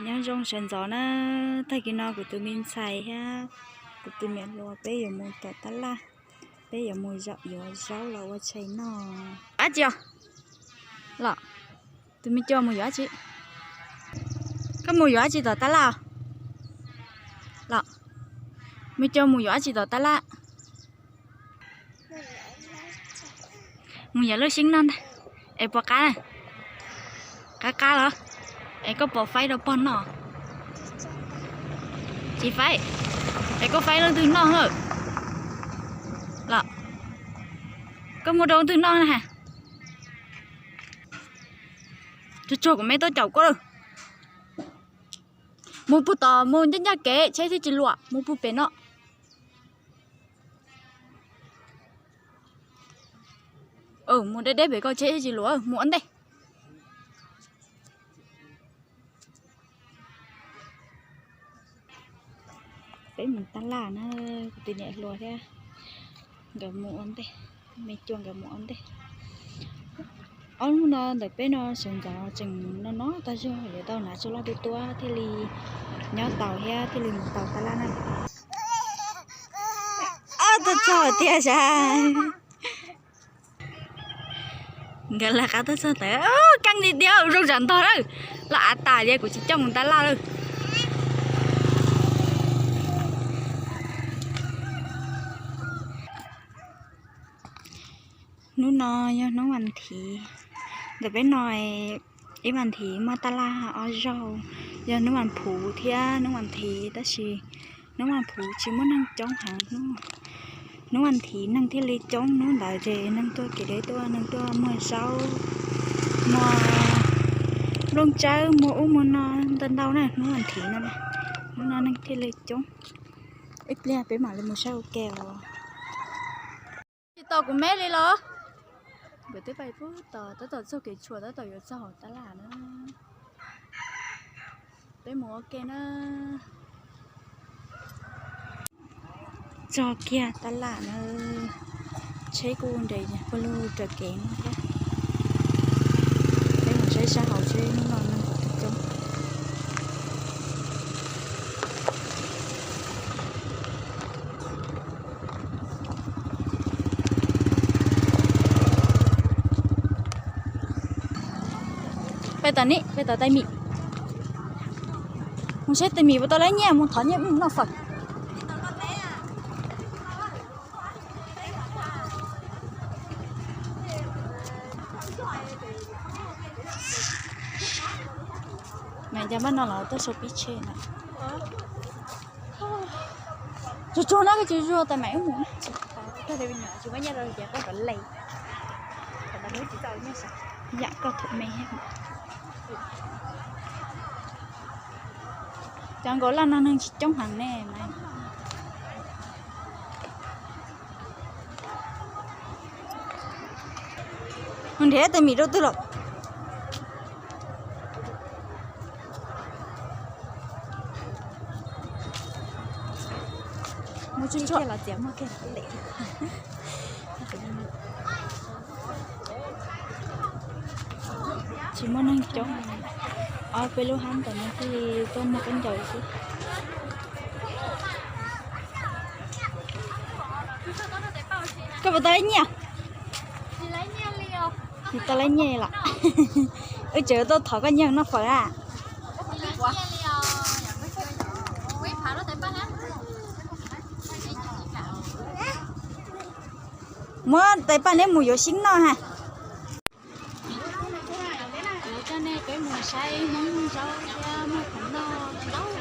Nyob zoo sawv ntxov na, tag kis no kuv tus me ntxhais thiab kuv tus niam hluas peb yuav mus tom tab laj, peb yuav mus zaum yuav zaub los ua tshais noj. Dab tsi os? Los, tus me co mus yuav dab tsi? Koj mus yuav dab tsi tom tab laj os? Los, me co mus yuav dab tsi tom tab laj? Mus yuav lub xyeeb noj ntag. Es puas qab? Qab qab los? Es koj puas faib rau pog noj? Tsis faib. Es koj faib leej twg noj lawm? Los, koj muab rau leej twg noj na has? Tsuag tsuag kuv me tuaj caum koj lawm. Mus puag tom, mus ncaj ncaj kev tsheb thiaj tsis luam, mus puag pem no. Mus deb deb pem koj tsheb thiaj tsis luam, mus ua ntej. Peb mus tab laj na, kuv tus niam hluas thiab nkawd mus ua ntej, me cua nkawd mus ua ntej. Ob hnub no ntawm peb no sawv ntxov tseem no no tag zog, yuav tau hnav tsho loj tuaj tuaj thiaj li nyob tau thiab thiaj li mus tau tab laj na. Tuaj txog tiag sas. Nkawd lawv qab tuaj txog tawm, keej tiag tiag, zoo tsam ntog lawm. Los av tas tias kuv tsis coj mus tab laj lawm. Hnub no yog hnub vas thiv, ntawm peb no ib vas thiv muaj tab laj ob zaug, yog hnub vas phuv thiab hnub vas thiv, tab sis hnub vas phuv tsis muaj neeg coob heev. Hnub vas thiv neeg thiaj li coob, hnub ntawd ces neeg tuaj kev deb tuaj, neeg tuaj muag zaub, muag nplooj tsawb, muag ub muag no ntau ntau na, hnub vas thiv no. Hnub no neeg thiaj li coob. Ib pliag peb mam li mus saib ua ke os. Tsis tos kuv me li los? Nkawd twb pais puag tom, tab tom txog kev tshuam, tab tom yuav txog hauv tab laj na. Peb mus ua ke na. Txog kiag tab laj na, tsheb kuj nres puag lug raws kev no thiab. Peb mus saib sab hauv seb hnub no neeg puas coob. Peb tom ni, peb tom tais mim. Mus saib tais mim puas tau laib nyiaj mus thov nyiaj mus noj fawm. Mas cas npaj no los tuaj sau pib tshe na. Tsuag tsuag no koj tsis zuag tas mam wb mus na. Koj tes me nyuam tsis muaj nyiaj rau ces koj rov lej. Yam koj thaum me. Cov nkaus laj no neeg tsis coob heev ne mas. Mus nrhiav tes mim rau twg lawm? Mus tsuag tsuag los txiav muag kiag lem. Tsis muaj neeg coob, ob peb lub hab ntawm no thiaj li tuaj muag khaub ncaws xwb. Koj puas tau laib nyiaj? Tsis tau laib nyiaj los? Wb tseem tuaj thov koj nyiaj noj fawm a. Muab tais paj neb mus yuav xyeeb noj ha. Kuv coj nej peb mus saib Hmoob zaub thiab muag khoom noj zaub.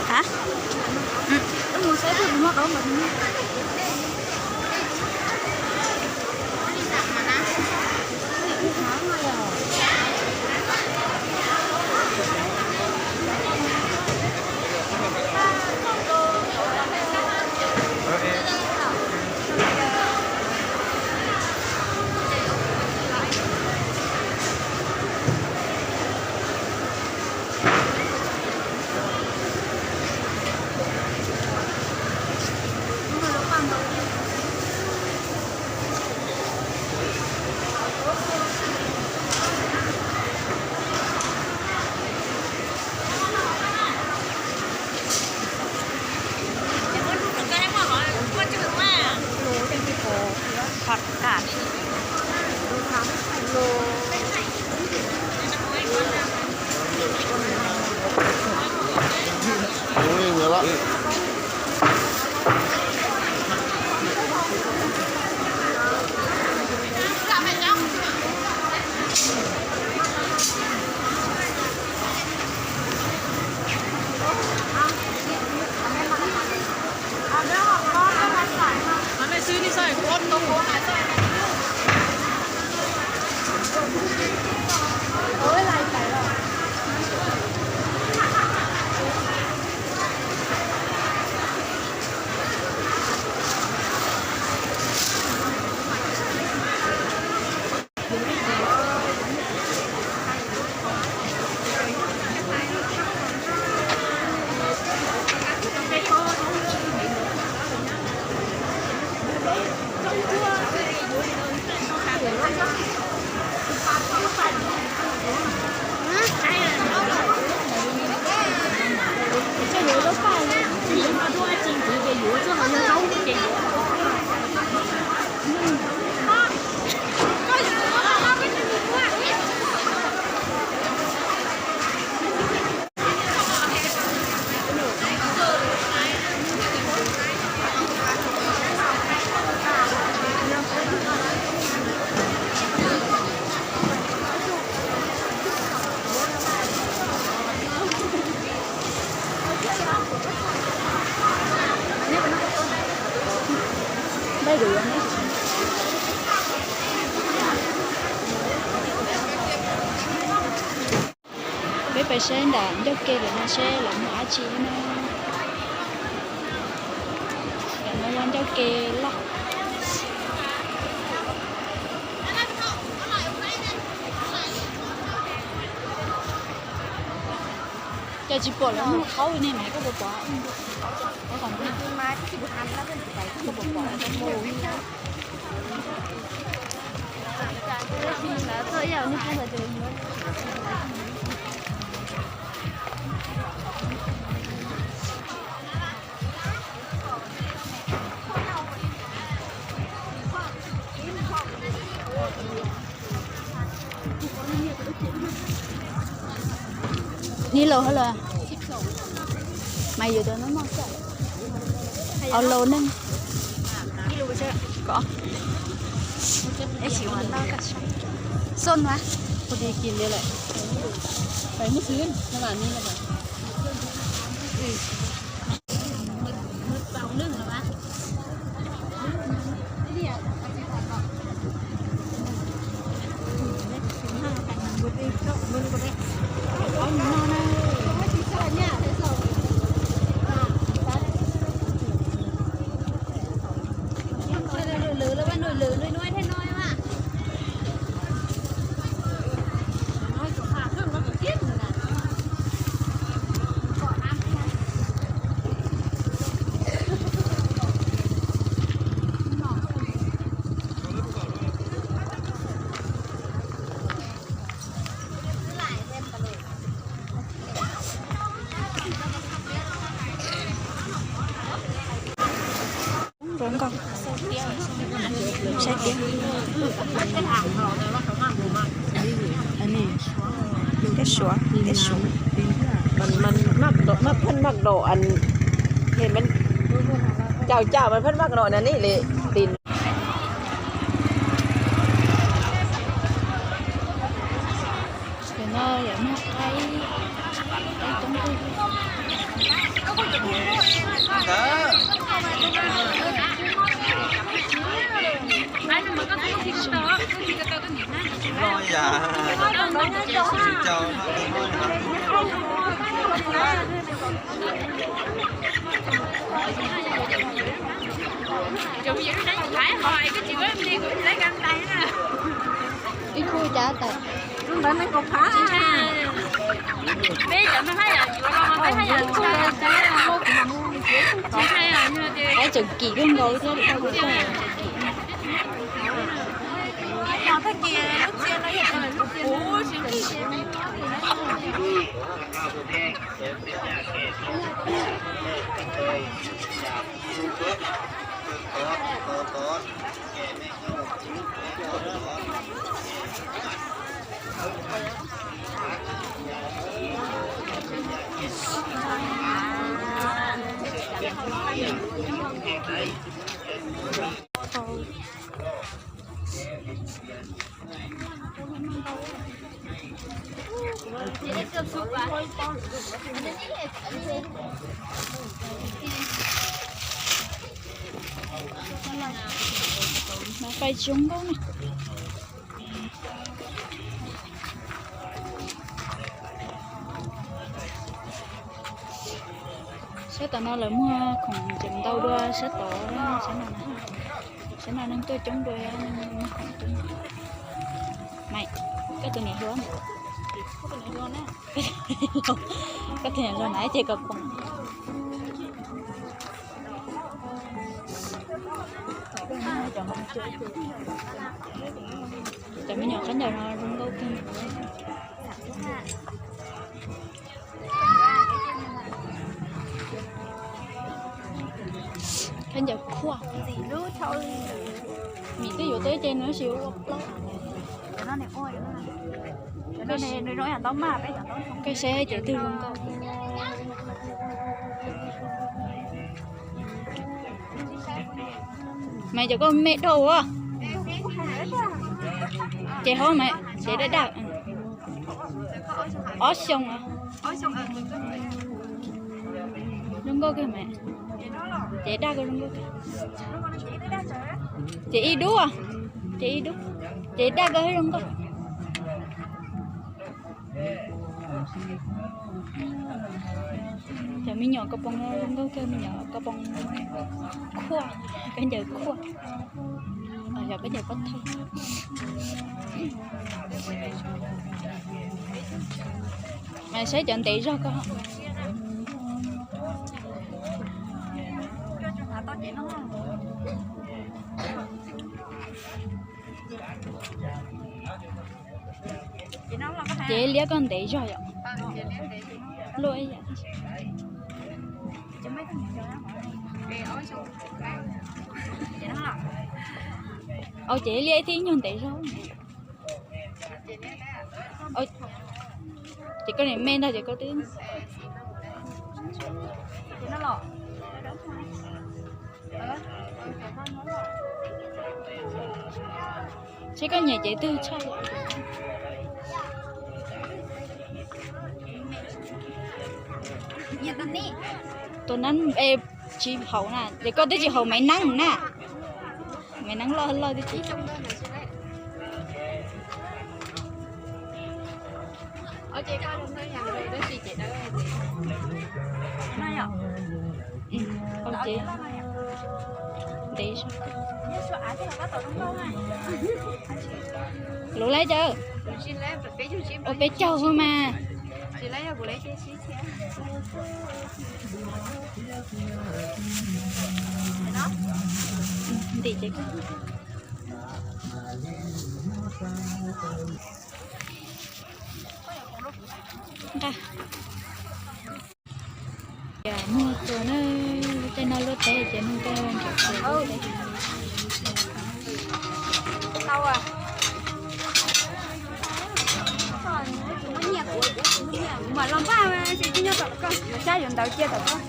Hả? Ừ. Có mua sếp thì mua cỏ mà. Hot card. Peb pais saib nram ncauj ke lawm no seb lawv muag dab tsi no. Ncauj ke loj. Cas tsis pom lawv muag qhaub li ne, mas koj puas pom? Ib lus hab los? Mas yus tus no noj xwb. Au lus neej. Ko. Xoj na. Zoo nkauj. Saib tiab. Teb Suav, teb Suav. Mas pheej maj dam, ces cau cau mas pheej maj dam na ne li. Tim no yog muag qaib, qaib coob kawg. Ib khub cas tas. Ntawd nees nkaum phav. Qaib tseem kim kawg nkaus thiab. Mas pais tsis zoo nkauj na. Sab tom no lawv muag khoom tseem ntau dua sab tod, sab no, sab no neeg tuaj coob dua, muag khoom coob. Maiv, koj tus niam hluas, koj tus niam hluas na, ces koj pom. Cov me nyuam khaub ncaws no zoo nkauj kawg. Khaub ncaws khuaj. Mim twb yuav tau ib ce no tab sis ua plaub. Koj saib ces twg zoo nkauj. Mas cov koj me dhau a. Ces hov mas ces daj daj. Ob xyoo. Zoo nkauj kawg mas. Ces daj kawg zoo nkauj kawg. Ces ib dub, ces ib dub, ces daj kawg zoo nkauj. Cov me nyuam kaus poom no zoo nkauj kawg, me nyuam kaus poom khuaj, khaub ncaws khuaj, yog khaub ncaws pob thawj. Mas saib cov ntev zog ko. Ces liab koj ntev zog yom. Luaj ib yam. Au ces liab ib tib nyuag ntev zog. Ces koj niam me ntag ces koj twb. Saib koj nyiam cev twg tshaj. Tus nab es tsis haum na, ces koj twb tsis haum maiv neeb na. Maiv neeb loj loj twb tsis. Ntev. Luv lawm cov. Ua peb caug xwb mas. Ntim ces. Nqa. Muag tuag na, lub caij no luaj teb ces neeg tuaj nrhiav tuag. Mam los npaj, tsis nyob tom koj, sab yuav ntawd cia tom koj.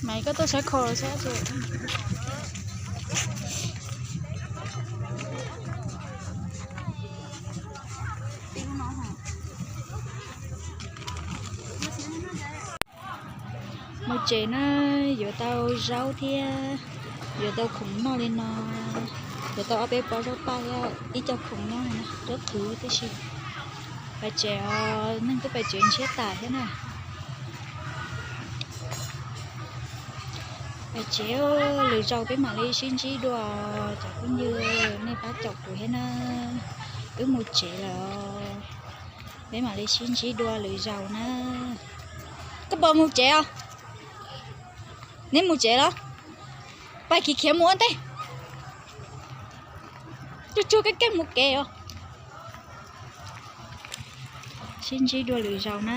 Maiv, koj tuaj saib kho los saib tsis. Mus tsev na, yuav tau zaub thiab yuav tau khoom noj li no. Yuav tau ob peb pob zaub paj thiab ib co khoom noj, zaub qhwv tib si. Pais tsev os, neeg twb pais tsev ntshiab tas thiab na. Pais tsev, lwm zaus peb mam li sib ntsib dua cov phooj ywg, nej pab caum kuv thiab na. Wb mus tsev lawm, peb mam li sib ntsib dua lwm zaus na. Koj puas mus tsev os? Neb mus tsev los? Pais khiav khiav mus ua ntej. Tsuag tsuag keej keej mus kev os. Sib ntsib dua lwm zaus na.